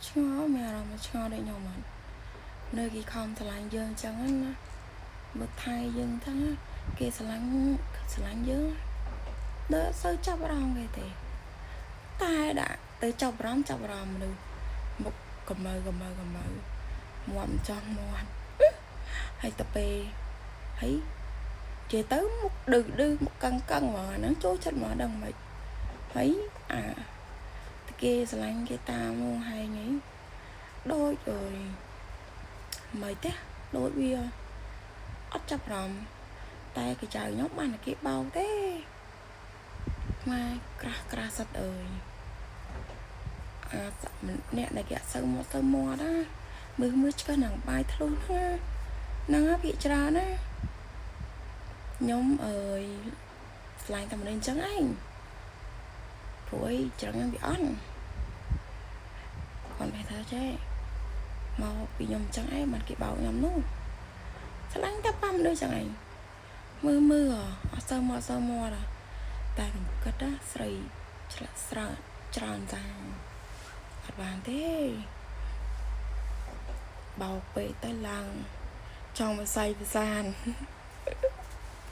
ឆ្ងល់មានអារម្មណ៍ឆ្ងល់ដូចខ្ញុំអត់នៅគេខំស្រឡាញ់យើងអញ្ចឹងណាមើលថៃយើងថាគេស្រឡាញ់ស្រឡាញ់យើងដល់សូវចាប់អារម្មណ៍គេទេតែដាក់ទៅចាប់អារម្មណ៍ចាប់អារម្មណ៍មនុស្សមុខកម្ៅកម្ៅកម្ៅមាត់មិនចង់មាត់ហើយទៅពេលហើយនិយាយទៅមុខឌឺឌឺមុខកឹងកឹងហ្មងអាហ្នឹងចូលចិត្តហ្មងដឹងមិនហើយអាគេស្រឡាញ់គេតាមមកហែងអីដូចអើយមិនទេដូចវាអត់ចាប់អារម្មណ៍តែគេចៅខ្ញុំបានតែគេបោកទេម៉ែក្រាស់ក្រាស់សិតអើយអាអ្នកដែលគេអត់សូវមកសូវមាត់ណាមើលមើលឆ្កឹះនឹងបាយធ្លុះហ្នឹងហ្នឹងភាកច្រើនណាខ្ញុំអើយស្លាញ់តែមនុស្សអញ្ចឹងឯងព្រោះអីច្រឹងខ្ញុំវាអន់គាត់បែរថាចេះមកពីខ្ញុំអញ្ចឹងឯងបានគេបោកខ្ញុំនោះស្លាញ់តែប៉ាមនុស្សអញ្ចឹងឯងមើលមើលអត់សូវមកសូវមាត់តែខ្ញុំគិតណាស្រីឆ្លាក់ស្រើច្រើនចាងអត់បានទេបោកពេកទៅឡើងចង់មកសៃប្រសាន។